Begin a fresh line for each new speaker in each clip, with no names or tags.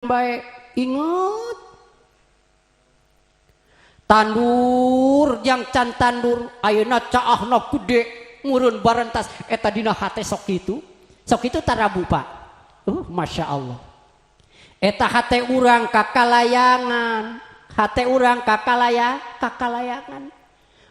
Bae inget tandur jang can tandur ayeuna caahna gede ngurun barentas eta dina hate sok kitu, sok kitu tarabu, Pak. Masya Allah, eta hate urang kakalayangan, hate urang kakalayangan,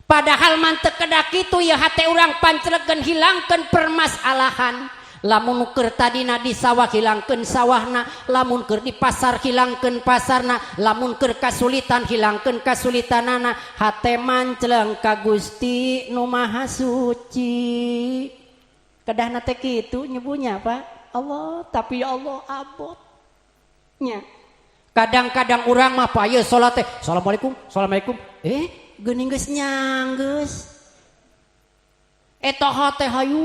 padahal mah teu kedah kitu ya. Hate urang panclegeun, hilangkeun permasalahan. Lamun keur tadina di sawah, hilangkeun sawahna. Lamun keur di pasar, hilangkeun pasarna. Lamun keur kasulitan, hilangkeun kasulitanana. Hate mancleng ka Gusti nu Maha Suci, kedahna teh kitu nyebunya, Pak. Allah, tapi ya Allah, abot nya. Kadang-kadang urang mah, Pak, ieu salat teh, "Assalamualaikum, assalamualaikum," eh geuning geus nyanggeus eta hate hayu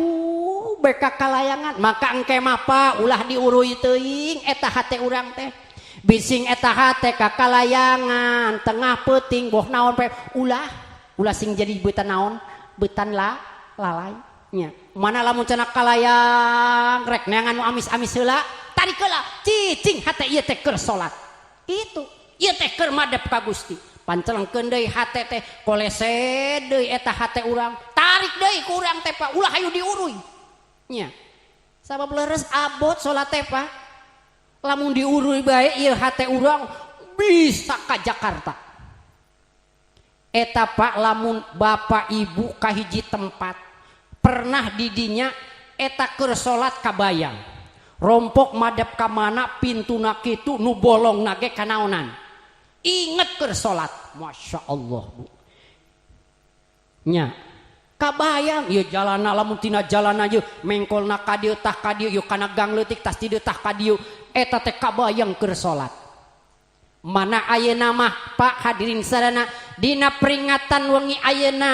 beka kalayangan. Maka engke mah, Pak, ulah diuruy teuing eta hate urang teh. Bising eta hate ka kalayangan tengah peuting boh naon pe, ulah, ulah sing jadi beutan naon, beutan la lalai nya. Mana lamun cenah kalayang rek neangan nu amis-amis heula, tarik heula, cicing hate, ieu teh keur salat itu, ieu teh keur madep ka Gusti. Pancelengkeun deui hate teh, kolese deui eta hate urang, tarik deui ku urang teh, Pak. Ulah hayu diuruy nya, sabab leres abot salat teh, Pak. Lamun diuruy bae ieu hate urang bisa ka Jakarta eta, Pak. Lamun bapak ibu kahiji tempat pernah didinya eta keur salat, kabayang rompok madep ka mana, pintuna kitu, nu bolong nage kanaonan, inget keur salat, Masya Allah, Bu, nya. Kabayang ieu jalana, lamun tina jalana ieu mengkolna ka dieu, tah ka dieu, ieu kana gang leutik, tas ti dieu tah ka dieu, eta teh kabayang keur salat. Mana ayeuna mah, Pak, hadirin sadana, dina peringatan wengi ayeuna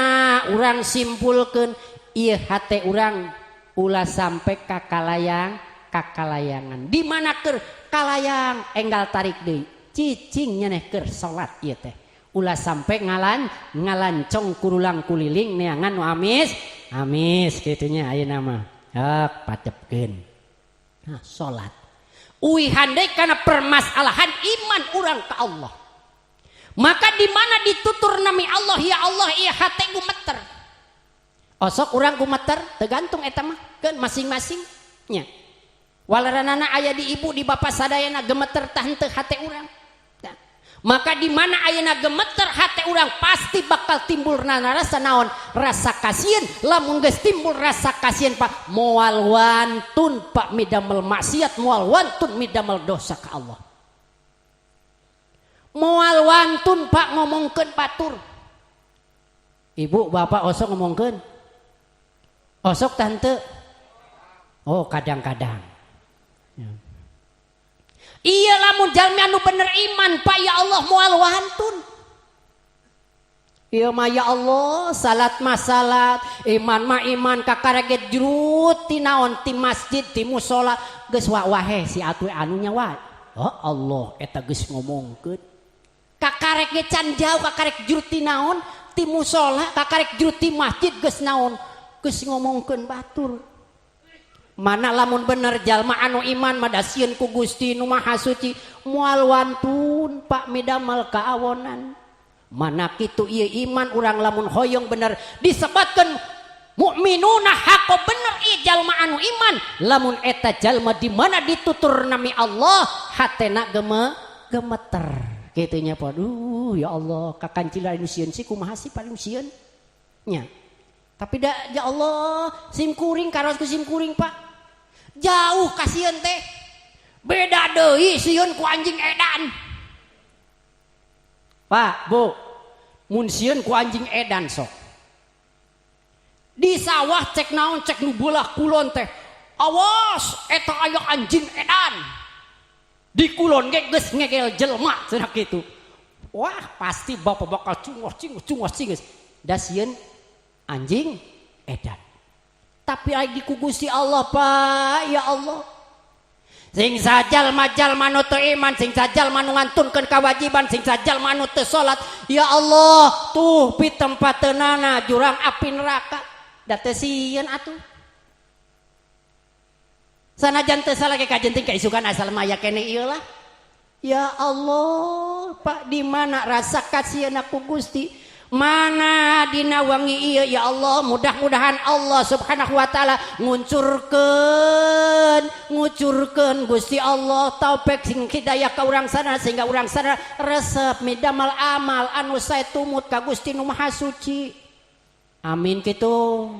urang simpulkeun ieu hate urang ulah sampai ka kalayang, kakalayangan. Di mana keur kalayang, enggal tarik deui, cicing nyeneh keur salat ieu teh. Ulah sampai ngalancong kurulang kuliling neangan nu amis amis kitunya. Ayeuna mah hak patepkeun, nah, salat uihan deui kana permasalahan iman urang ka Allah. Maka di mana ditutur nami Allah, ya Allah, ieu hate gumeter. Osok urang gumeter, tergantung eta mah kan masing-masing nya. Walaranana aya di ibu, di bapak sadayana, gemeter tah henteu hate urang. Nah, maka di mana ayeuna gemeter hate urang, pasti bakal timbul rasa naon? Rasa kasihan. Lamun geus timbul rasa kasihan, Pak, moal wantun, Pak, midamel maksiat, moal wantun midamel dosa ka Allah, moal wantun, Pak, ngomongkeun batur. Ibu bapak osok ngomongkeun, osok tante? Oh, kadang-kadang ya. Iya, lamun jalmi anu bener iman, Pak, ya Allah, moal wantun. Iya mah, ya Allah, salat mah salat, iman mah iman, kakarege jrut ti naon, ti masjid, ti musola geus wa wahe si atuh anunya wa. Oh Allah, eta geus ngomongkeun. Kakarek ge can jauh, kakarek jrut ti naon, ti musola, kakarek jrut ti masjid geus naon, geus ngomongkeun batur. Mana lamun bener jalma anu iman mah dasieun ku Gusti nu Maha Suci, moal wantun, Pak, midamel kaawonan. Mana kitu ieu iman urang lamun hoyong bener disebatkeun mukminuna haqo, bener ieu jalma anu iman, lamun eta jalma di mana ditutur nami Allah, hatena gemeter kitu nya. Duh, ya Allah, kakancila anu sieun sih, kumaha sih paling sieun nya? Tapi da ya Allah, sim kuring karaos ku sim kuring, Pak, jauh kasieun teh beda deui sieun ku anjing edan, Pak, Bu. Mun sieun ku anjing edan, sok di sawah cek naon, cek nu belah kulon teh, "Awas, eta aya anjing edan di kulon ge geus ngegel jelema," cenah kitu. Wah, pasti bapak bakal cungos cingos cungos cingos da sieun anjing edan. Tapi lagi ku Gusti Allah, Pak, ya Allah, sing sajal majal manu teu iman, sing sajal manu ngantunkeun kewajiban, sing sajal manu teu salat, ya Allah, tuh pitempateunana jurang api neraka. Da teu sieun atuh, sanajan teu salah ge kajenting kaisukan asal maya keneh ieu lah. Ya Allah, Pak, di mana rasa kasihan aku Gusti? Mana dina wangi ieu, ya Allah? Mudah-mudahan Allah Subhanahu wa taala ngucurkeun ngucurkeun Gusti Allah taufik sing hidayah ka urang sana sehingga urang sana resep midamal amal anu sae tumut ka Gusti nu Maha Suci. Amin kitu.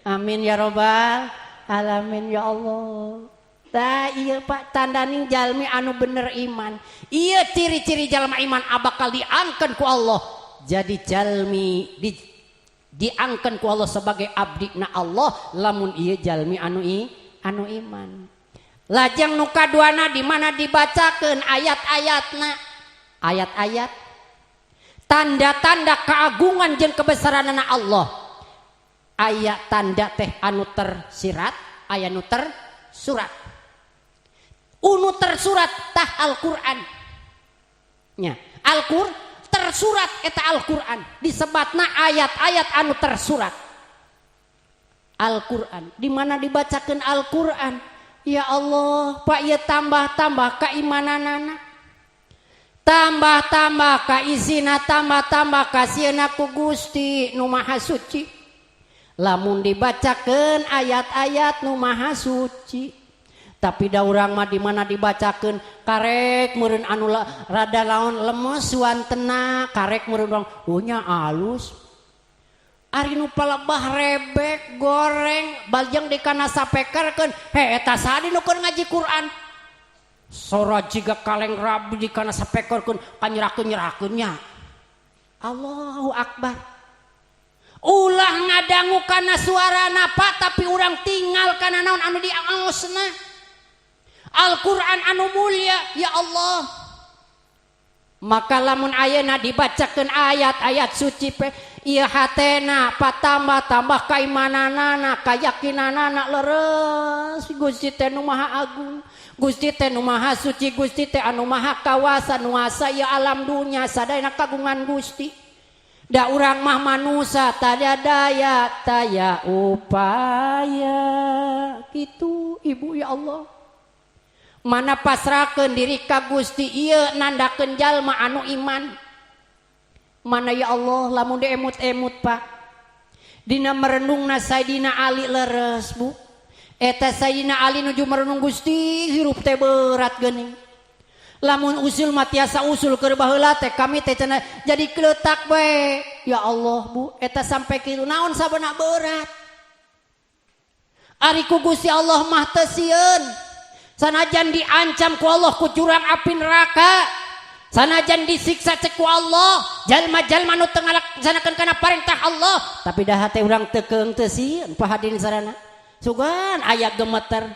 Amin ya robbal alamin, ya Allah. Tah iya, Pak, tandaning jalmi anu bener iman. Iya, ciri-ciri jalma iman bakal diangkeun ku Allah. Jadi jalmi diangkeun ku Allah sebagai abdi na Allah lamun iya jalmi anu iman. Lajeng nu kaduana, di mana dibacakeun ayat-ayatna. Ayat-ayat tanda-tanda keagungan jeung kebesaranana Allah. Ayat tanda teh anu tersirat, aya nu tersurat. Unu tersurat tah Al-Qur'an. Nya, Al-Qur tersurat eta Al-Qur'an. Disebatna ayat-ayat anu tersurat. Al-Qur'an. Di mana dibacakeun Al-Qur'an? Ya Allah, Pak, ya tambah-tambah keimananana. Tambah-tambah kaizina, tambah-tambah kasieuna ku Gusti nu Maha Suci. Lamun dibacakeun ayat-ayat nu Maha Suci. Tapi da urang mah di mana dibacakeun karek meureun anu rada laon lemes wantena, karek meureun urang, oh nya alus. Ari nu palebah rebek goreng baljeng di kana sapekerkeun, he eta saha nu keur ngaji Quran? Sora jiga kaleng rabi di kana sapekerkeun kanyerakeun-nyerakeun nya. Allahu Akbar. Ulah ngadangu kana suarana, Pak, tapi urang tinggal kana naon anu diaosna. Al-Quran anu mulia, ya Allah. Maka lamun ayeuna dibacakeun ayat-ayat suci pe ieu hatena patambah-tambah kaimananana, kayakinanana leres Gusti teh nu Maha Agung, Gusti teh nu Maha Suci, Gusti teh anu Maha Kawasa, nuasa ieu alam dunya sadayana kagungan Gusti. Da urang mah manusa taya daya taya upaya gitu, Ibu, ya Allah. Mana pasrahkeun diri ka Gusti, ieu nandakeun jalma anu iman. Mana, ya Allah, lamun diemut-emut, Pak, dina merenungna Sayyidina Ali leres, Bu. Eta Sayyidina Ali nuju merenung, Gusti, hirup teh berat geuning. Lamun usul mah tiasa usul, keur baheula teh kami teh cenah jadi kletak we. Ya Allah, Bu, eta sampai kitu naon sabana berat. Ari ku Gusti Allah mah teu sieun. Sanajan diancam ku Allah ku jurang api neraka, sanajan disiksa cek ku Allah jalma-jalma nu teu ngalaksanakeun kana perintah Allah, tapi dah hate urang teu keung, teu sieun, Pak, hadirin sarana. Sugan aya gemeter.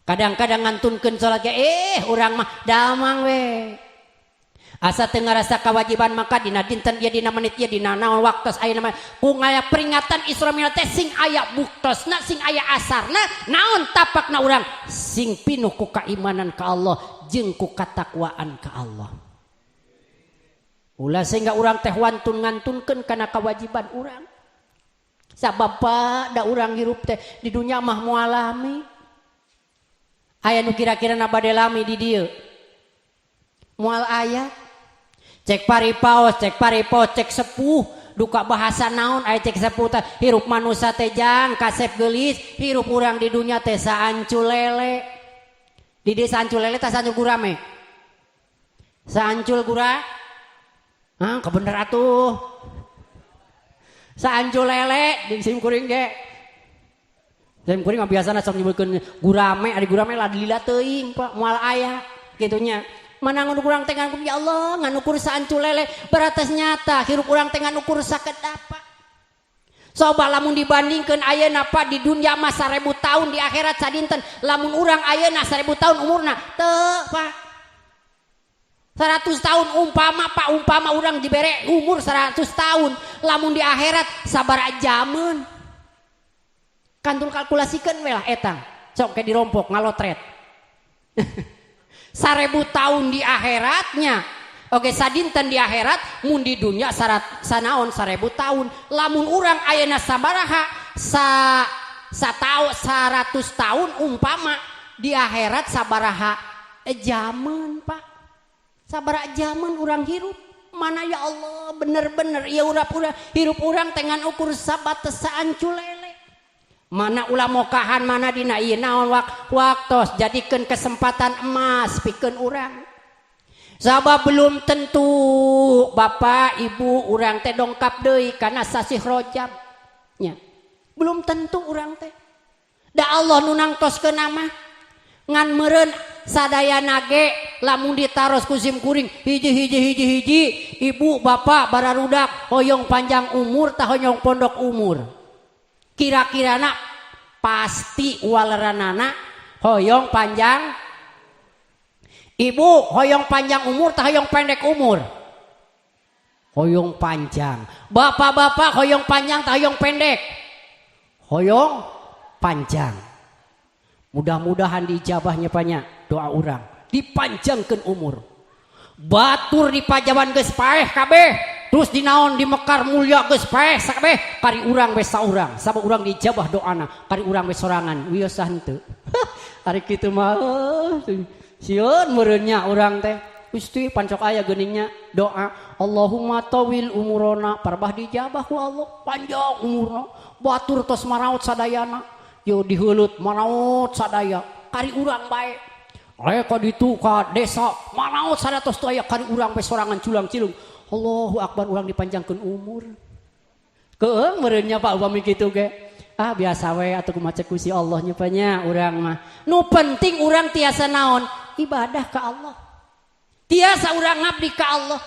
Kadang-kadang ngantunkeun salat ge, urang mah damang we. Asa teu ngarasa kewajiban, maka dina dinten ieu, dina menit ieu, dina naon waktos ayeuna mah ku ngaya peringatan Isra Mi'raj teh sing aya buktosna, sing aya asarna, naon tapakna urang sing pinuh ku keimanan ka Allah jeung ku katakwaan ka Allah. Ulah sehingga urang teh wantun ngantunkeun kana kewajiban urang. Sabab, Pak, da urang hirup teh di dunya mah moal lami. Aya nu kira-kira na bade lami di dieu? Moal aya. Cek paripaos, cek paripaos, cek sepuh, duka bahasa naon aya cek sepuh teh, hirup manusia teh jang kasep geulis, hirup urang di dunya teh saancul lele. Di desa ancul lele tah saancul gurame. Saancul gura? Hah, kebener atuh. Saancul lele di sim kuring ge. Sim kuring mah biasana sok nyebutkeun gurame, ari gurame lah lila teuing, Pak, moal aya kitu nya. Mana ngan urang teh ngan, ya Allah, ngan ukur saancul lele, beratas nyata hirup urang teh ngan ukur sakedap. Coba lamun dibandingkeun ayeuna, Pak, di dunia mah 1000 tahun, di akhirat sadinten. Lamun urang ayeuna 1000 tahun umurna teu, Pak. 100 tahun umpama, Pak, umpama urang dibere umur 100 tahun, lamun di akhirat sabaraha jameun? Kantul kalkulasikeun we lah eta. Sok ke dirompok ngalotret. 1000 tahun di akhiratnya. Oke, sadinten di akhirat, mun di dunia sarat sanaon 1000 tahun. Lamun urang ayeuna sabaraha sa satau 100 tahun umpama, di akhirat sabaraha jaman, Pak? Sabaraha jaman urang hirup? Mana ya Allah, bener-bener ya urap-urang hirup urang dengan ukur sabatas saancu lele. Mana ulah mokahan, mana dina ieu naon waktos, jadikeun kesempatan emas pikeun urang. Sabab belum tentu bapak ibu urang teh dongkap deui kana sasih Rojab nya. Belum tentu urang teh. Da Allah nu nangtoskeun mah ngan meureun sadayana ge lamun ditaros ku sim kuring hiji hiji hiji hiji, ibu bapak bararudak hoyong panjang umur tah hoyong pondok umur? Kira-kirana pasti waleranana hoyong panjang. Ibu hoyong panjang umur tah hoyong pendek umur? Hoyong panjang. Bapak-bapak hoyong panjang tah hoyong pendek? Hoyong panjang. Mudah-mudahan diijabahnya banyak doa urang, dipanjangkan umur. Batur di pajawan geus paeh kabeh, terus di naon di Mekar Mulia geus paeh sakabeh, kari urang we saurang. Sabab urang diijabah doana, kari urang we sorangan wios henteu. Ari kitu mah sieun meureun nya urang teh. Gusti, pancok aya geuningnya doa Allahumma tawil umurona, parbah dijabah ku Allah panjang umurna. Batur tos maraot sadayana, yo diheuleut maraot sadaya, kari urang bae. Aya ka ditu ka desa maraot sadaya tos teu aya, kari urang bae sorangan culang cilung. Allahu akbar, urang dipanjangkeun umur. Keung meureun nya, Pak, upami kitu ge. Ah, biasa we atuh, kumaha cek Gusti Allah nya nya urang mah. Nu penting urang tiasa naon? Ibadah ka Allah. Tiasa urang ngabdi ka Allah.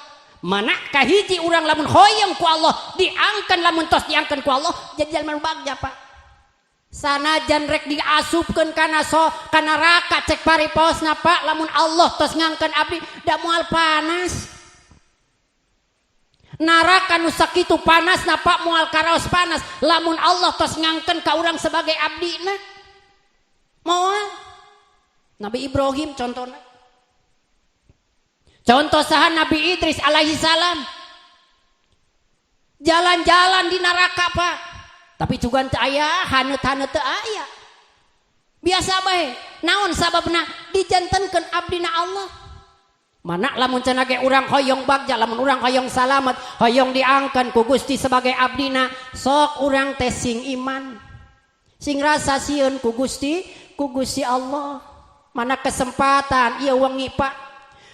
Mana kahiji urang lamun hoyong ku Allah diangkeun, lamun tos diangkeun ku Allah jadi jalma bagja, Pak. Sanajan rek diasupkeun kana so kana neraka cek paripaosna, Pak, lamun Allah tos ngangkeun abdi da moal panas. Neraka nu sakitu panasna, Pak, moal karaos panas lamun Allah tos ngangkeun ka urang sebagai abdina. Moal. Nabi Ibrahim contohna. Contoh saha? Nabi Idris alaihi salam. Jalan-jalan di neraka, Pak. Tapi juga teu aya haneut-haneut, teu aya. Biasa bae. Naon sababna? Dijantenkeun abdina Allah. Mana lamun cenah ge urang hoyong bagja, lamun urang hoyong salamet, hoyong diangkeun ku Gusti sebagai abdina, sok urang teh sing iman. Sing rasa sieun ku Gusti Allah. Mana kesempatan ieu wengi, Pak.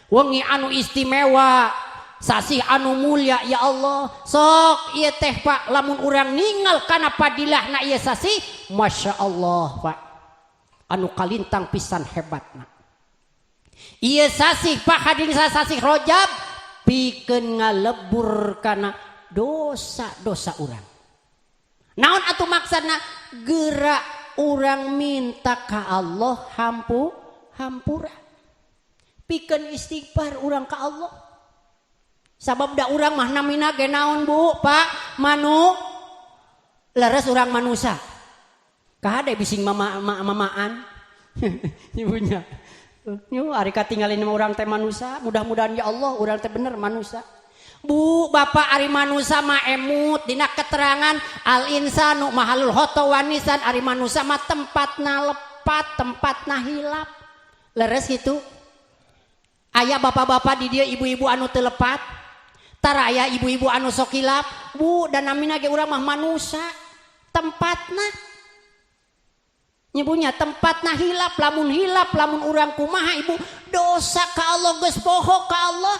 Wengi anu istimewa, sasih anu mulia, ya Allah. Sok ieu teh, Pak, lamun urang ningal kana padilahna ieu sasih, Masya Allah, Pak. Anu kalintang pisan hebatna. Ieu sasih, Pak, hadirin, sasih Rojab pikeun ngalebur kana dosa-dosa urang. Naon atuh maksudna? Gerak urang minta ka Allah hampura. Pikeun istighfar urang ka Allah. Sabab da urang mah namina ge naon, Bu, Pak? Manu leres urang manusia. Kahade bising mama mamaan. Ibunya. Nyu ari katinggalin urang teh manusia, mudah-mudahan ya Allah urang teh bener manusia. Bu, Bapak, ari manusia mah emut dina keterangan al insanu mahalul khoto wanisyan, ari manusia mah tempatna lepat, tempatna hilap. Leres gitu. Aya bapak-bapak di dieu, ibu-ibu anu teu lepat? Tara aya ibu-ibu anu sok hilap, Bu? Dan namina ge urang mah manusia, tempatna nyebunya tempatna hilap. Lamun hilap, lamun urang kumaha, Ibu, dosa ka Allah geus poho ka Allah,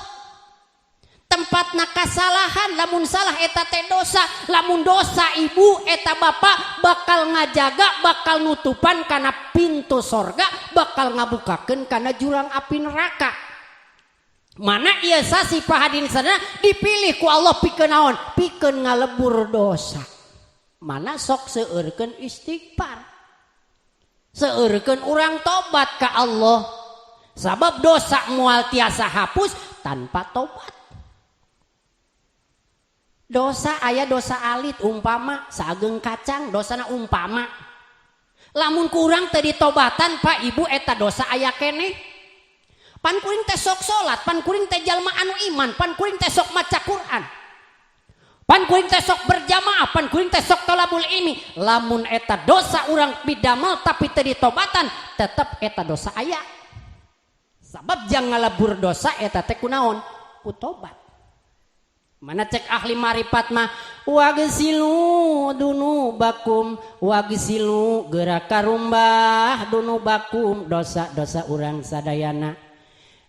tempatna kasalahan. Lamun salah eta teh dosa. Lamun dosa ibu eta bapak bakal ngajaga, bakal nutupan kana pintu sorga, bakal ngabukakeun kana jurang api neraka. Mana ieu sasih, pahadin sadana, dipilih ku Allah pikeun naon? Pikeun ngalebur dosa. Mana sok seueurkeun istighfar, seueurkeun urang tobat ka Allah, sabab dosa moal tiasa hapus tanpa tobat. Dosa aya dosa alit, umpama saageng kacang dosana. Umpama lamun kurang teu ditobatan, Pak, Ibu, eta dosa aya keneh. Pan kuring teh sok salat, pan kuring teh jalma anu iman, pan kuring teh sok maca Quran, pan kuring teh sok berjamaah, pan kuring teh sok tolabul ilmi. Lamun eta dosa urang pidamel tapi teu ditobatan, tetep eta dosa aya. Sabab jang ngalebur dosa eta teh kunaon? Ku tobat. Mana cek ahli marifat mah wagsilu dunubakum wagsilu geura karumbah dunubakum dosa-dosa urang sadayana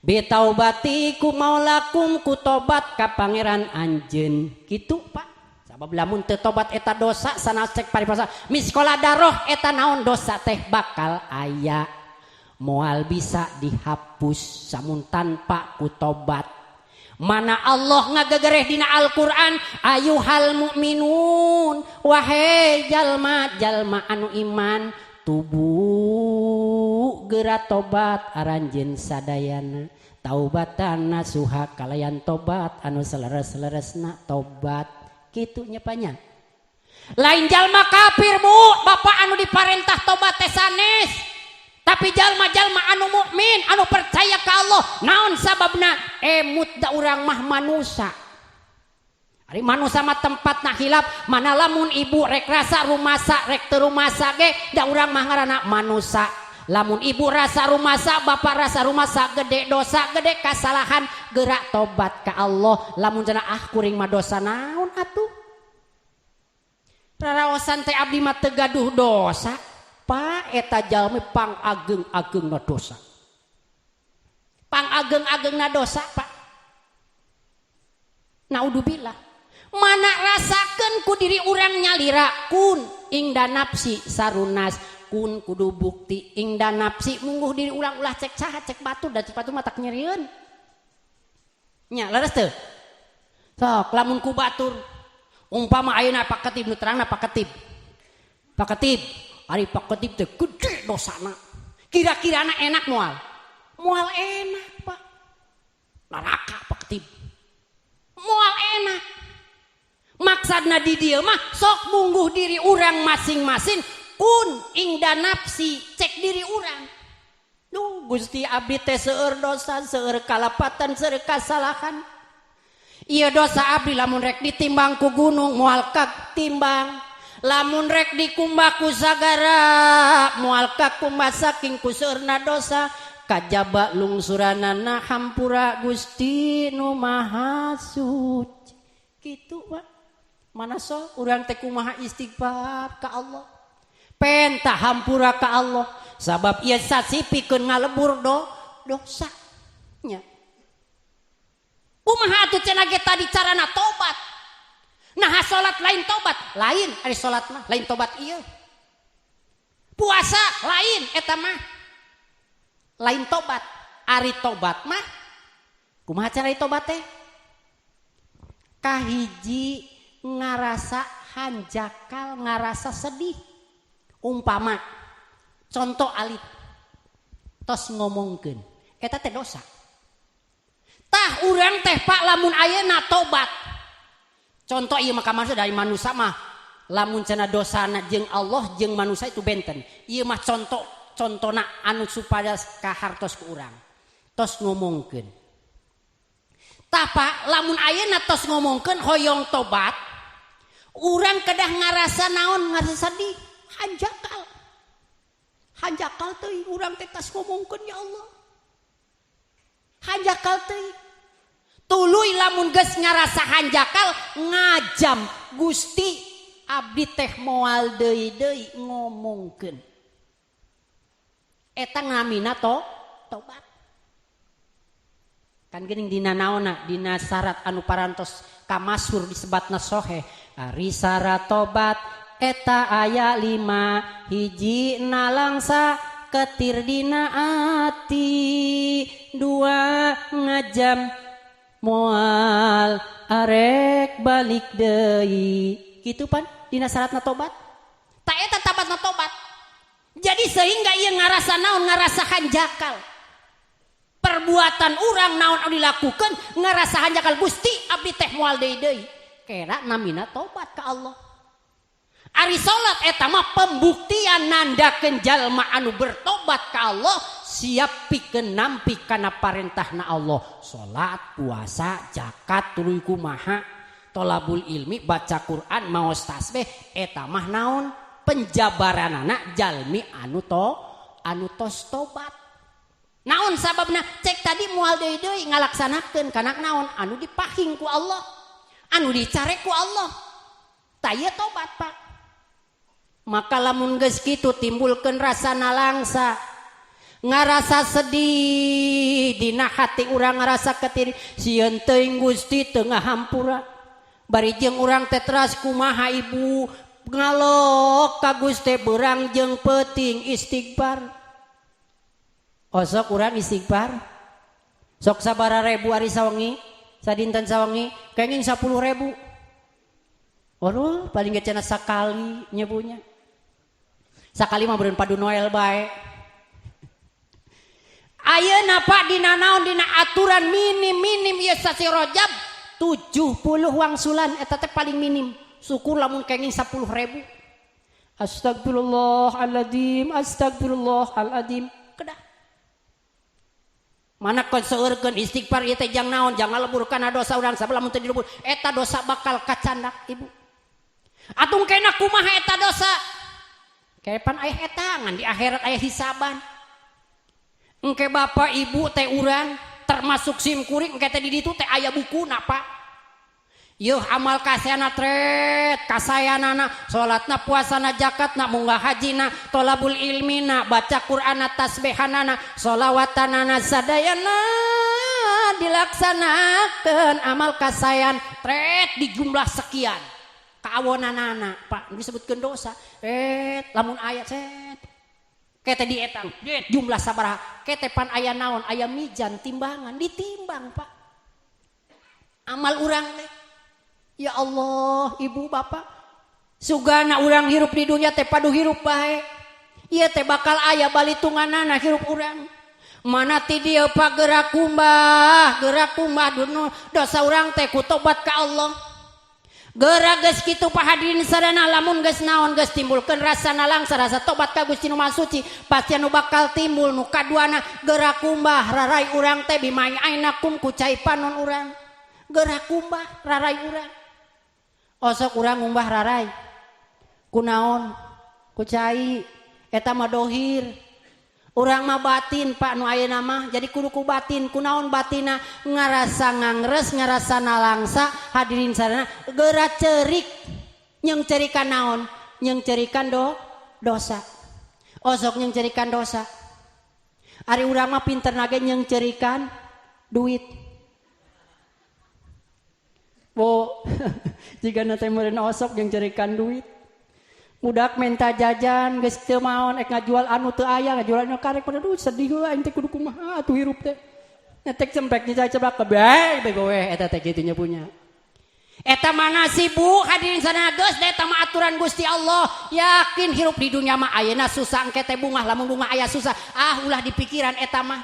bitaubati ku maulakum ku tobat ka pangeran anjeun. Kitu Pak. Sabab lamun teu tobat eta dosa sana cek paribasa miskola daroh eta naon dosa teh bakal aya moal bisa dihapus samun tanpa ku tobat. Mana Allah ngagegereh dina Al-Qur'an ayuhal mukminun wahai jalma-jalma anu iman tubu geura tobat aranjeun sadayana taubatan nasuha kalayan tobat anu seleres-seleresna tobat. Kitu nya panya. Lain jalma kafir Bu, bapak anu diparentah tobat teh sanes. Tapi jalma-jalma anu mukmin, anu percaya ka Allah, naon sababna? Emut da urang mah manusa. Ari manusa mah tempatna hilap, mana lamun ibu rek rasa rumasa rek teu rumasa ge da urang mah ngaranna manusa. Lamun ibu rasa rumasa, bapak rasa rumasa, gede dosa, gede kasalahan, gerak tobat ka Allah. Lamun cenah ah kuring mah dosa naon atuh? Raraosan teh abdi mah teu gaduh dosa. Pak eta jalmi pangageng-agengna dosa. Pangageng-agengna dosa, Pak. Naudzubillah. Mana rasakeun ku diri urang nyalira kun ingda nafsi sarunas kun kudu bukti ingda nafsi mungguh diri urang ulah cek saha cek batur da cek batur mah tak nyerieun. Nya leres teu? Sok lamun ku batur umpama ayeuna Pak Ketib nu terangna Pak Ketib. Pak Ketib ari Pak Ketib teh gede dosana. Kira-kirana enak moal? Moal enak, Pak. Neraka Pak Ketib. Moal enak. Maksudna di dieu mah sok mungguh diri urang masing-masing kun ingda nafsi cek diri urang. Duh Gusti abdi teh seueur dosa, seueur kalapatan, seueur kasalahan. Ieu dosa abdi lamun rek ditimbang ku gunung moal katimbang. Lamun rek dikumbah ku sagara moal kakumbah saking ku seueurna dosa kajaba lungsuranana hampura Gusti nu Maha Suci. Kitu Pak. Mana so urang teh kumaha istighfar ka Allah. Penta hampura ka Allah sabab ieu sasi pikeun ngalebur dosa nya. Kumaha atuh cenah ge tadi carana tobat? Nah salat lain tobat, lain ari salat mah lain tobat ieu. Puasa lain eta mah. Lain tobat, ari tobat mah kumaha cara tobat teh? Kahiji ngarasa hanjakal, ngarasa sedih. Umpama contoh alit tos ngomongkeun, eta teh dosa. Tah urang teh Pak lamun ayeuna tobat. Contoh ieu mah manusia dari manusia mah lamun cenah dosana jeung Allah jeung manusia itu benten. Ieu mah contoh contona anu supaya kahartos ku urang. Tos ngomongkeun. Tah Pak lamun ayeuna tos ngomongkeun hoyong tobat, urang kedah ngarasa naon? Ngarasa sedih, hanjakal. Hanjakal teuing urang teh tas ngomongkeun ya Allah. Hanjakal teuing. Tuluy lamun geus ngarasa hanjakal ngajam Gusti abdi teh moal deui-deui ngomongkeun. Eta ngamina tobat. Kan geuning dina naonna dina syarat anu parantos kamasur disebatna soheh. Ari syarat tobat eta aya 5 hiji nalangsa ketir dina ati 2 ngajam moal arek balik deui. Kitu pan dina syaratna tobat. Ta eta tabatna tobat. Jadi sehingga ieu ngarasa naon ngarasa hanjakal. Perbuatan urang naon anu dilakukan ngarasa hanjakal Gusti abdi teh moal deui deui. Kera namina tobat ka Allah. Ari salat eta mah pembuktian nandakeun jalma anu bertobat ka Allah siap pikeun nampi kana parentahna Allah. Salat, puasa, zakat, tuluy kumaha, tolabul ilmi, baca Quran, maos tasbih eta mah naon penjabaranana jalmi anu tos tobat. Naon sababna? Cek tadi moal deui deui ngalaksanakeun kana naon anu dipahing ku Allah, anu dicarek ku Allah. Tah, ieu tobat, Pak. Maka lamun geus kitu timbulkeun rasa nalangsa, ngarasa sedih dina hati urang, ngarasa ketiri, sieun teuing Gusti teu ngahampura. Bari jeung urang teh teras kumaha, Ibu, ngalok ka Gusti beurang jeung peuting istighfar. Osok urang istighfar sok sabara ribu ari sawengi, sadinten sawengi kenging 10.000? Waduh, paling ge cenah sakali nyebunya. Sakali mah beureun padu Noel bae. Ayeuna, Pak, dina naon, dina aturan minim-minim ieu sasi Rajab 70 wangsulan, eta teh paling minim. Syukur lamun kenging 10.000. Astagfirullahaladzim, astagfirullahaladzim. Kedah. Mana kon seueurkeun istighfar ieu teh jang naon? Jangan lebur kana dosa urang, sabab lamun teu dilebur eta dosa bakal kacandak, Ibu. Atung kena kumaha eta dosa? Kapan aya etangan di akhirat, aya hisaban. Engke bapak ibu teh urang termasuk sim kuring engke teh di ditu teh aya bukuna, Pak. Yuh, amal kasayana tret kasayanana, salatna, puasana, zakatna, munggah hajina, tolabul ilmina, baca Qur'ana, tasbihanana, solawatanana, sadayana dilaksanakan amal kasayan tret di jumlah sekian kaawonanana, Pak, disebutkeun dosa ret lamun ayat set kete di etang jumlah sabaraha kete. Pan aya naon, aya mizan, timbangan, ditimbang, Pak, amal urang teh. Ya Allah, ibu bapak, sugana urang hirup di dunia teh padu hirup bae. Ieu teh bakal aya balitunganana hirup urang. Mana ti dieu, Pak, gerak kumbah, gerak kumbah dunu dosa urang teh ku tobat ka Allah. Gerak geus kitu, Pak, hadirin sadana, lamun geus naon, geus timbulkeun rasa nalangsa, rasa tobat ka Gusti Nu Maha Suci, pasti anu bakal timbul nu kaduana gerak kumbah rarai urang teh bimai ainakum, ku cai panon urang. Gerak kumbah rarai urang. Osok urang ngumbah rarai kunaon? Ku cai. Eta mah dohir, urang mah batin, Pak, nu ayeuna mah jadi kudu ku batin. Kunaon batina? Ngarasa ngangres, ngarasa nalangsa, hadirin sadana, geura cerik, nyeungceurikan naon? Nyeungceurikan dosa. Osok nyeungceurikan dosa? Ari urang mah pinter nage nyeungceurikan duit. Bo, jika nanti meureun osok nyeungceurikan duit. Budak minta jajan geus teu maon, ek ngajual anu teu aya, ngajual anu karek pada, duh, sedih heula aing teh, kudu kumaha atuh hirup teh. Nyetek cempek nya ceblak kebe bego we eta teh kitu nya punya. Eta mana sih, Bu, hadirin sana, geus eta mah aturan Gusti Allah. Yakin hirup di dunia mah ayeuna susah, engke teh bungah, lamun bungah aya susah. Ah, ulah dipikiran eta mah.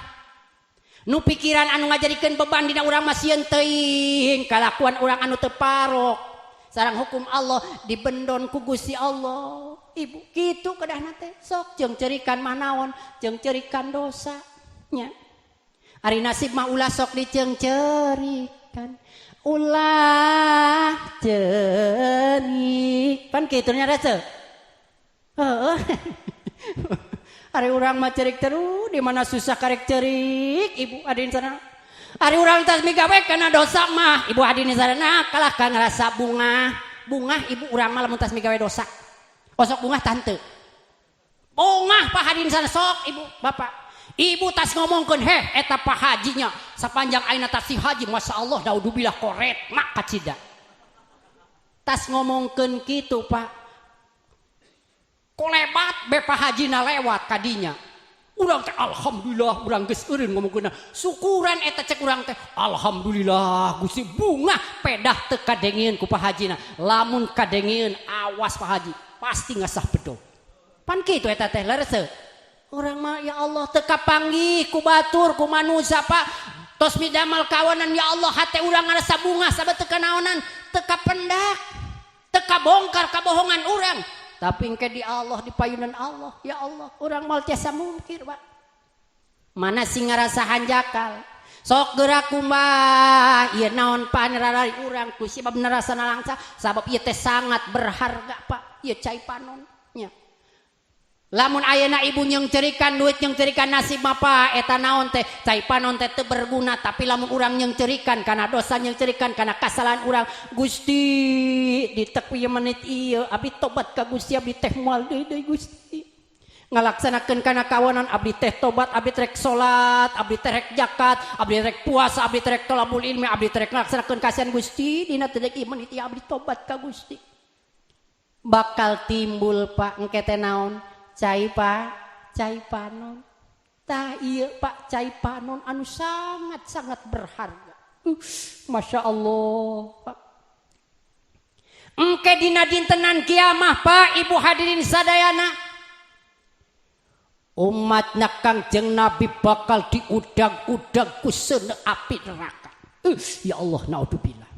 Nu pikiran anu ngajadikeun beban dina urang mah sieun teuing kalakuan urang anu teu parok sareng hukum Allah, dibendon ku Gusti Allah. Ibu, kitu kedahna teh sok ceungceurikan mah naon? Ceungceurikan dosa nya. Ari nasib mah ulah sok diceungceurikan, ulah ceurik, pan kitu nya rese. Heeh, ari urang mah cerik terus, di mana susah karek cerik, Ibu hadirin sana. Ari urang tas migawe kana dosa mah, Ibu hadirin sana, kalah ka ngerasa bungah bungah, Ibu. Urang mah lamun tas migawe dosa osok bungah tante bungah, Pak, hadirin sana. Sok Ibu bapak Ibu tas ngomongkeun, heh, eta Pak Hajinya sepanjang ayeuna tas si haji, Masya Allah, naudzubillah, koret mak kacida. Tas ngomongkeun kitu, Pak, kolebat be Pak Hajina lewat kadinya. Urang teh alhamdulillah urang geus eureun ngomongkeunna, syukuran eta cek urang teh, alhamdulillah Gusti, bungah pedah teu kadengieun ku Pak Hajina. Lamun kadengieun, awas, Pak Haji pasti ngasah bedog. Pan kitu eta teh, leres teu? Urang mah, ya Allah, teu kapanggih ku batur, ku manusia, Pak. Tos midamal kawanan, ya Allah, hate urang ngarasa bungah sabab teu kanaonan, teu kapendak, teu kabongkar kabohongan urang. Tapi engke di Allah, di payunan Allah, ya Allah, urang moal tiasa mungkir, Pak. Mana sing ngarasa hanjakal sok gerak kumbah ieu naon panrarari urang ku sebab nerasa nalangsa, sabab ieu teh sangat berharga, Pak, ieu cai panon nya. Lamun ayeuna ibu nyeungceurikan duit, nyeungceurikan nasib mah, Pak, eta naon teh, cai panon teh teu berguna. Tapi lamun urang nyeungceurikan kana dosa, nyeungceurikan kana kasalahan urang, Gusti, ditek ieu menit ieu abdi tobat ka Gusti, abdi teh moal deui deui, Gusti, ngalaksanakeun kana kawanan, abdi teh tobat, abdi rek salat, abdi teh rek zakat, abdi rek puasa, abdi teh rek tolabul ilmi, abdi teh rek ngalaksanakeun kasihan Gusti, dina teh ieu menit ieu abdi tobat ka Gusti, bakal timbul, Pak, engke teh naon, cai, Pak, cai panon. Tah ieu, Pak, cai panon anu sangat sangat berharga. Masya Allah, Pak. Engke dina dintenan kiamah, Pak, Ibu, hadirin sadayana, umatna Kangjeng Nabi bakal diudag-udag ku seuneu api neraka. Ya Allah, naudzubillah.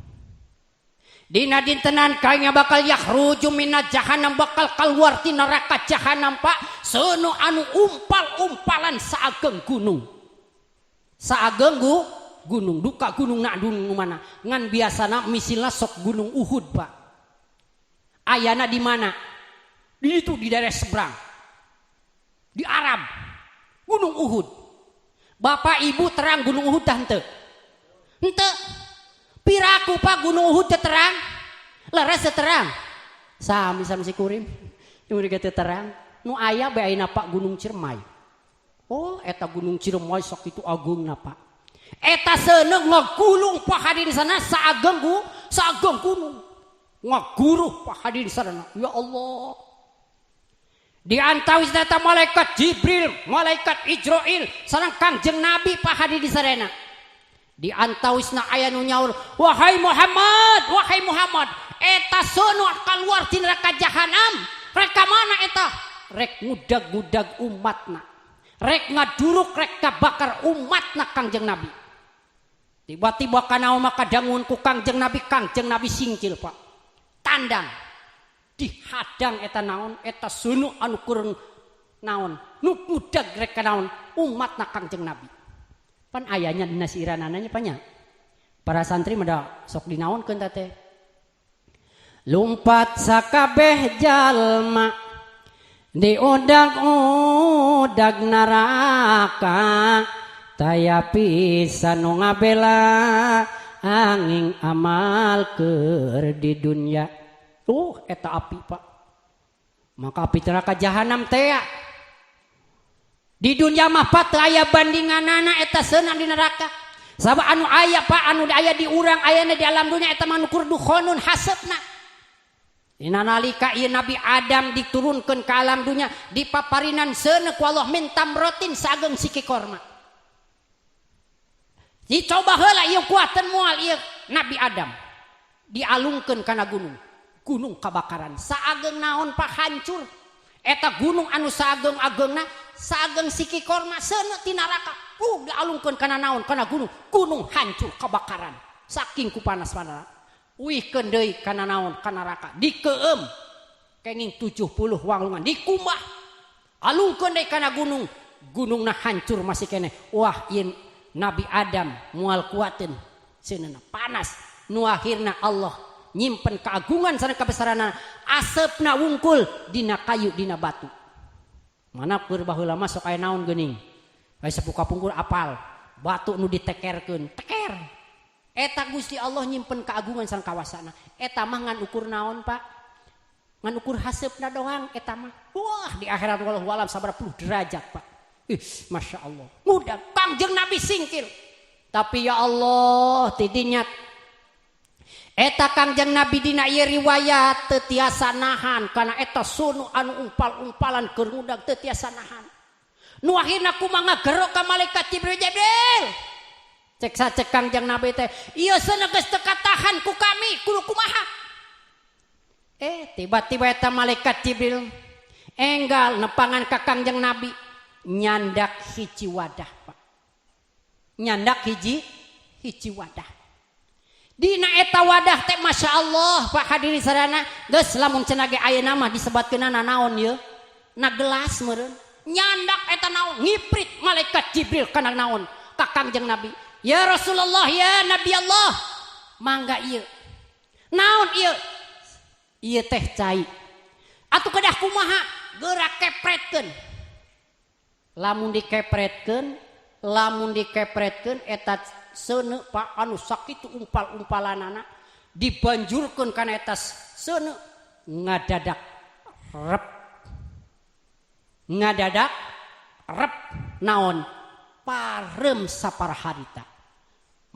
Dina dintenan kayaknya bakal yakhruju minat jahanam, bakal keluar ti neraka jahanam, Pak, seuneu anu umpal-umpalan saageng gunung. Saageng gunung, duka gunung nak gunung mana? Ngan biasana misilna sok gunung Uhud, Pak. Ayana di mana? Di itu, di daerah seberang. Di Arab. Gunung Uhud. Bapak Ibu terang Gunung Uhud tah henteu? Henteu. Piraku, Pak, Gunung Uhud teu terang? Leres teu terang? Sami sami si kurim. Nu teu terang. Nu aya bae ayeuna, Pak, Gunung Ciremai. Oh, eta Gunung Ciremai sok itu agungna, Pak. Eta seuneu ngagulung, Pak, hadirin sana, saageng saageng gunung. Ngaguruh, Pak, hadirin sana. Ya Allah. Di antawis data malaikat Jibril, malaikat Ijroil, sareng Kangjeng Nabi, Pak, hadirin sarena. Di antawisna aya nu nyaur, "Wahai Muhammad, wahai Muhammad, eta seuneu keluar ti neraka jahanam. Rek ka mana eta? Rek ngudag-ngudag umatna. Rek ngaduruk, rek kabakar umatna Kangjeng Nabi." Tiba-tiba kana maka dangun ku Kangjeng Nabi, Kangjeng Nabi singkil, Pak. Tandang. Dihadang eta naon, eta seuneu anu kurang naon, nu ngudag rek ka naon umatna Kangjeng Nabi. Pan ayahnya dina siiranana nya. Para santri mah sok dinaonkeun teh. Lumpat sakabeh jalma diudag-udag neraka, taya pisan nu ngabela angin amal keur di dunya. Tuh eta api, Pak. Maka api neraka jahanam teh di dunia mah, Pak, teu aya bandinganana eta seuneu di neraka. Sabab anu aya, Pak, anu aya di urang ayana di alam dunia eta mah nu kur dukhonun haseupna. Dina nalika ieu Nabi Adam diturunkeun ke alam dunia, dipaparinan seuneu ku Allah min tamrotin saageng siki korma. Dicoba heula ieu kuateun moal ieu Nabi Adam. Dialungkeun kana gunung. Gunung kabakaran. Saageng naon, Pak, hancur. Eta gunung anu saageng-agengna saageng siki korma seuneu ti neraka. Dialungkeun kana naon? Kana gunung. Gunung hancur kebakaran. Saking ku panas-panas. Wihkeun deui kana naon? Kana neraka. Dikeum kenging 70 wanglungan dikumbah. Alungkeun deui kana gunung. Gunungna hancur masih keneh. Wah, ieu Nabi Adam moal kuateun seuneuhna panas. Nu akhirna Allah nyimpen keagungan sareng kabesaranna, aseupna wungkul dina kayu, dina batu. Mana keur baheula mah sok aya naon geuning. Aya sepuh kapungkur apal, batu nu ditekerkeun, teker. Eta Gusti Allah nyimpen keagungan sareng kawasana. Eta mah ngan ukur naon, Pak? Ngan ukur haseupna doang eta mah. Wah, di akhirat wallahu alam sabaraha puluh derajat, Pak. Ih, Masya Allah. Mudah, Kangjeng Nabi singkir. Tapi ya Allah, tidinya eta Kangjeng Nabi dina ieu riwayat teu tiasa nahan karena eta seuneu anu umpal-umpalan keur ngudag, teu tiasa nahan. Nu akhirna kumaha ngagero ka malaikat Jibril, "Jibril," cek sacek Kangjeng Nabi teh, "ieu seuneu geus teu katahan ku kami, kudu kumaha?" Tiba-tiba eta malaikat Jibril enggal nepangan ka Kangjeng Nabi, nyandak hiji wadah, Pak. Nyandak hiji hiji wadah. Dina eta wadah teh, Masya Allah, Pak, hadirin sarana, geus lamun cenah ge ayeuna mah disebatkeunana naon ye? Na gelas meureun. Nyandak eta naon? Ngiprit malaikat Jibril kana naon? Ka Kangjeng Nabi. "Ya Rasulullah, ya Nabi Allah, mangga ieu." "Naon ieu?" "Ieu teh cai." "Atuh kedah kumaha?" Geura kepretkeun. Lamun dikepretkeun eta seuneu Pak anu sakitu umpal-umpalanana dibanjurkeun kana eta seuneu ngadadak rep. Ngadadak rep naon? Parem saparaharita.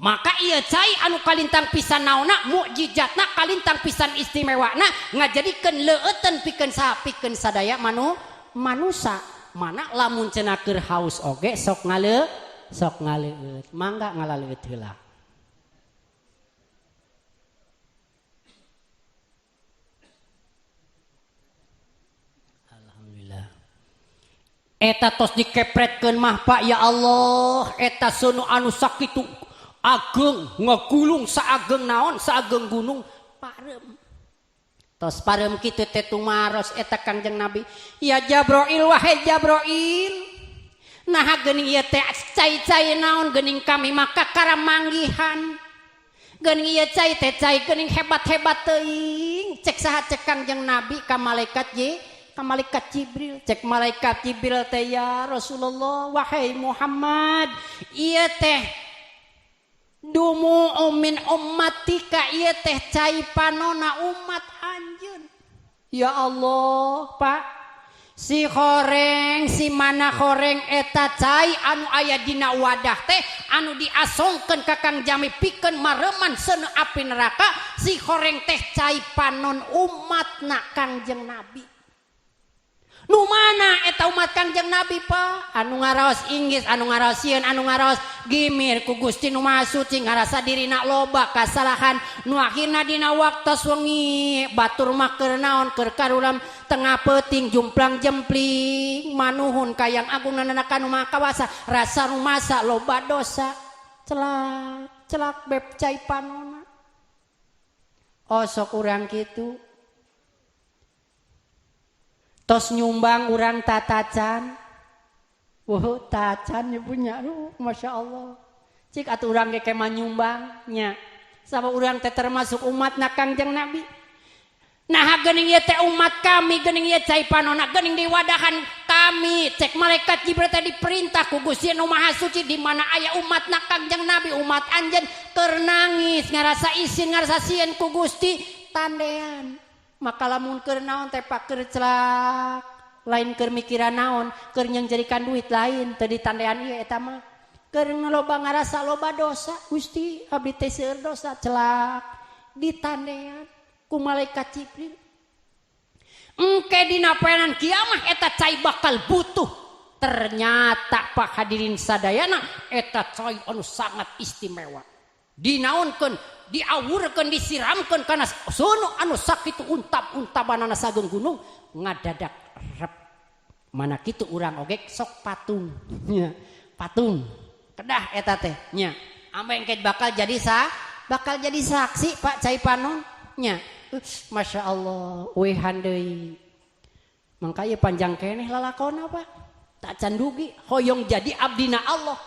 Maka ieu cai anu kalintang pisan naonna mukjizatna kalintang pisan istimewana ngajadikeun leueuten pikeun saha pikeun sadaya manusa. Mana lamun cenah keur haus oge sok ngaleueut mangga ngalaleueut heula. Alhamdulillah. Eta tos dikepretkeun mah Pak ya Allah eta seuneu anu sakitu ageng ngegulung saageng naon saageng gunung parem. Tos parem kitu teh tumaros eta Kangjeng Nabi ya Jabroil wahai Jabroil naha geuning ieu teh cai-cai naon geuning kami maka karamanggihan geuning ieu cai teh cai geuning hebat-hebat teuing cek saha cek Kangjeng Nabi ka malaikat ye ka malaikat Jibril cek malaikat Jibril teh ya Rasulullah wahai Muhammad ieu teh dumu min ummatika ieu teh cai panona umat anjeun. Ya Allah Pak si horeng si mana horeng eta cai anu aya dina wadah teh anu diasongkeun ka Kang Jami pikeun mareman seuneu api neraka si horeng teh cai panon umatna Kangjeng Nabi. Nu mana eta umat Kangjeng Nabi Pak anu ngaraos Inggris anu ngaraos sieun anu ngaraos gimir ku Gusti nu Maha Suci ngarasa dirina loba kasalahan nu akhirna dina waktos wengi batur mah keur naon keur karulam tengah peuting jumplang jempling manuhun ka Yang Agung nanana ka nu Maha Kawasa rasa rumasa loba dosa celak celak beb cai panona osok urang kitu tos nyumbang urang tatacan. Wah, tacan punya. Masya Allah. Cik atuh urang ge kema nyumbang nya. Sama urang teh termasuk umatna Kangjeng Nabi. Nah geuning ieu teh umat kami, geuning ieu cai panona, geuning diwadahan kami. Cek malaikat Jibril teh diperintah ku Gusti Nu Maha Suci di mana aya umatna Kangjeng Nabi, umat anjeun keur nangis, ngarasa isin, ngarasa sieun ku Gusti tandean. Maka lamun keur naon teh pak keur celak lain keur mikiran naon keur nyengjerikan duit lain teu ditandean ieu eta mah keur loba ngarasa loba dosa Gusti abdi teh seueur dosa celak ditandean ku malaikat Jibril. Engke dina poenan kiamah eta cai bakal butuh. Ternyata Pak hadirin sadayana eta cai anu sangat istimewa dinaonkeun diawurkeun disiramkeun kana sono anu sakitu untap-untabanana sageung gunung ngadadak rep. Mana kitu urang oge sok patung nya patung kedah eta teh nya ambe engke bakal jadi bakal jadi saksi Pak cai panon nya. Masya Allah wehan deui mangka ieu panjang keneh lalakonna Pak tak candugi hoyong jadi abdina Allah.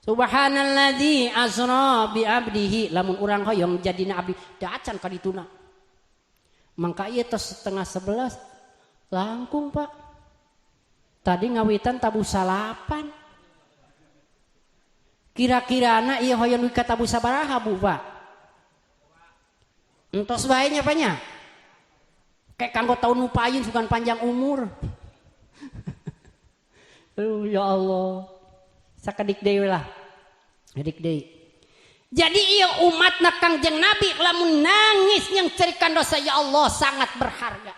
Subhanalladzi asra bi abdihi lamun urang hoyong jadina abdi da acan ka dituna. Mangka ieu tos 10:30 langkung Pak. Tadi ngawitan tabuh salapan. Kira-kirana ieu hoyong dugi ka tabuh sabaraha Bu Pak? Entos bae nya Pak nya. Kayak kanggo taun nu payun sugan panjang umur. Aduh ya Allah. Sakedik deui lah. Adik deui. Jadi ieu umatna Kangjeng Nabi lamun nangis yang cerikan dosa ya Allah sangat berharga.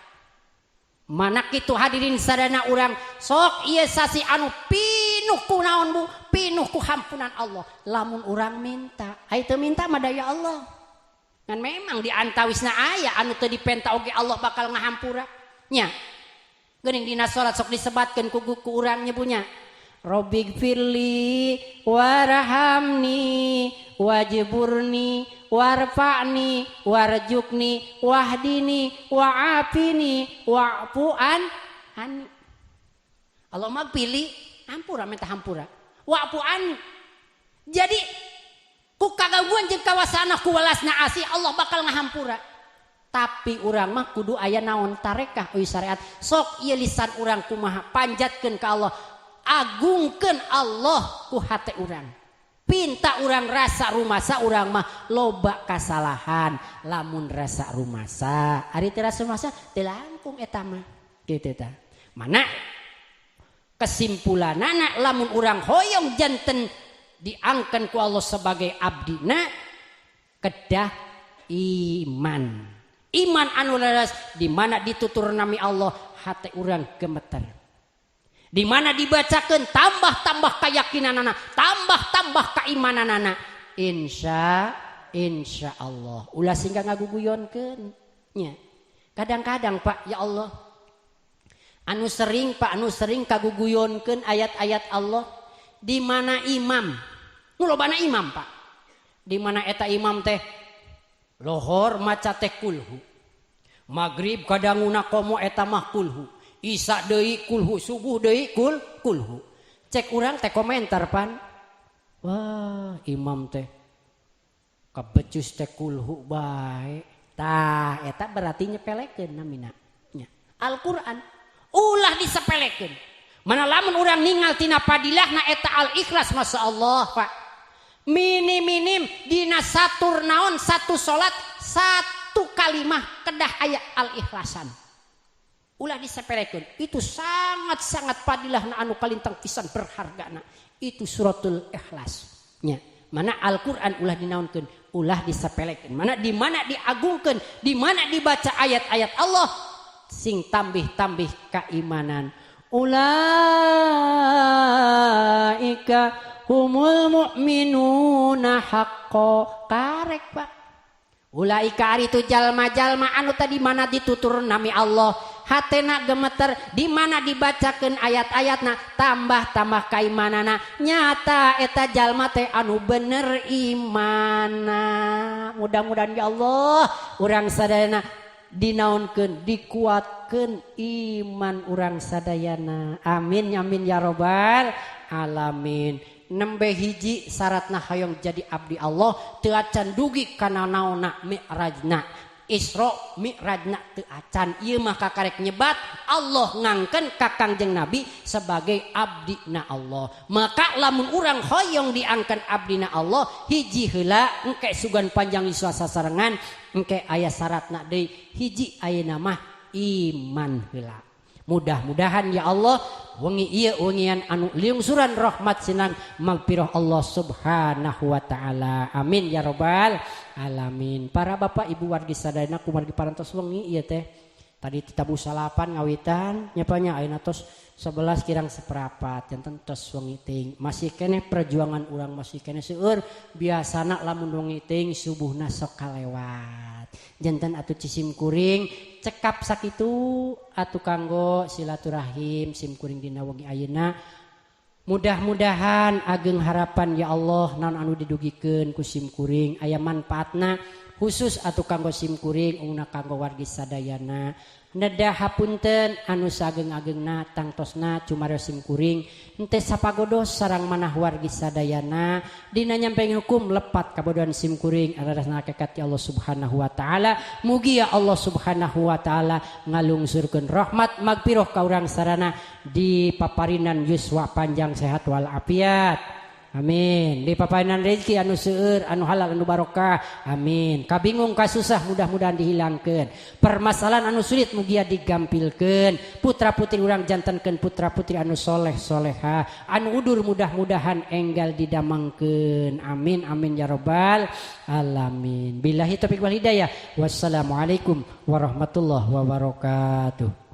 Mana kitu hadirin sadana urang sok ieu sasi anu pinuh ku naon Bu, pinuh ku hampunan Allah. Lamun urang minta, ai teu minta mah da ya Allah. Ngan memang di antawisna aya anu teu dipenta oge Allah bakal ngahampura. Nya. Geuning dina salat sok disebatkeun ku urang nyebunya. Robbigfirli warhamni wajburni warfa'ni warjukni wahdini wa'afini wa'fu anni. Allah mah pilih hampura minta hampura wa'fu anni. Jadi ku kagangguan jeung kawasana ku walasna asih Allah bakal ngahampura. Tapi urang mah kudu aya naon tarekah euy syariat. Sok ieu lisan urang kumaha panjatkeun ka Allah, agungkeun Allah ku hate urang. Pinta urang rasa rumasa urang mah loba kasalahan, lamun rasa rumasa, ari teu rasa rumasa teu langkung eta mah. Kitu tah. Mana kesimpulanana lamun urang hoyong janten diangkeun ku Allah sebagai abdina kedah iman. Iman anu leres di mana ditutur nami Allah hate urang gemeter. Di mana dibacakeun tambah-tambah keyakinanana, tambah-tambah keimananana. Insya Allah. Ulah sehingga ngaguguyonkeun nya. Kadang-kadang Pak, ya Allah, anu sering Pak, anu sering kaguguyonkeun ayat-ayat Allah di mana imam. Nu lobana imam Pak. Di mana eta imam teh lohor maca teh kulhu. Maghrib kadanguna komo eta mah kulhu. Isya deui kulhu, subuh deui kulhu. Cek urang teh komentar pan. Wah, imam teh kabecus teh kulhu bae. Tah, eta berarti nyepelekeun namina. Nya. Al-Qur'an ulah disepelekeun. Mana lamun urang ningal tina padilahna eta Al-Ikhlas, Masya Allah Pak. Minim-minim dina satur naon satu salat satu kalimah kedah aya Al-Ikhlasan. Ulah disepelekeun. Itu sangat-sangat padilahna anu kalintang pisan berhargana. Itu suratul Ikhlas. Nya. Mana Al-Qur'an ulah dinaonkeun, ulah disepelekeun. Mana di mana diagungkeun, di mana dibaca ayat-ayat Allah sing tambih-tambih keimanan. Ulaika humul mu'minuna haqqo. Karek Pak. Ulaika ari itu jalma-jalma anu tadi mana ditutur nami Allah, hatena gemeter, di mana dibacakeun ayat-ayatna tambah-tambah kaimanana, nyata eta jalma teh anu bener imana. Mudah-mudahan ya Allah urang sadayana dinaonkeun, dikuatkeun iman urang sadayana. Amin amin ya robbal alamin. Nembe hiji syaratna hoyong jadi abdi Allah teu acan dugi kana naonna mi'rajna. Isra mi'rajna teu acan. Ieu mah kakarek nyebat Allah ngangkeun ka Kangjeng Nabi sebagai abdina Allah. Maka lamun urang hoyong diangkeun abdina Allah hiji heula engke sugan panjang yuswa sasarengan engke aya syaratna deui hiji ayeuna mah iman heula. Mudah-mudahan ya Allah wengi ieu wengian anu liungsuran rahmat sinang magfirah Allah Subhanahu wa taala. Amin ya robbal alamin. Para bapak ibu wargi sadayana kumargi parantos wengi ieu teh. Tadi tabuh salapan ngawitan nya nya ayeuna tos 11 kirang seperempat janten tos wengi teuing. Masih keneh perjuangan urang masih keneh seueur biasana lamun wengi teuing subuhna sok kalewat. Janten atuh cisim kuring cekap sakitu atuh kanggo silaturahim sim kuring dina wengi ayeuna. Mudah-mudahan ageng harapan ya Allah naon anu didugikeun ku sim kuring aya manfaatna khusus atuh kanggo sim kuring ungna kanggo wargi sadayana. Nedah hapunten anu saageng-agengna tangtosna cumaros sim kuring henteu sapagodos sareng manah wargi sadayana dina nyampein hukum lepat kabodohan sim kuring adarasna hakikat ya Allah Subhanahu wa taala. Mugi ya Allah Subhanahu wa taala ngalungsurkeun rahmat magfirah ka urang sarana di paparinan yuswa panjang sehat wal afiat. Amin. Di paparinan rezeki anu seueur, anu halal, anu barokah. Amin. Kabingung kasusah mudah-mudahan dihilangkeun. Permasalahan anu sulit mugia digampilkeun. Putra putri urang jantenkeun putra putri anu soleh soleha, anu udur mudah-mudahan enggal didamangkeun. Amin amin ya robbal alamin. Billahi taufiq wal hidayah. Wassalamualaikum warahmatullahi wabarakatuh.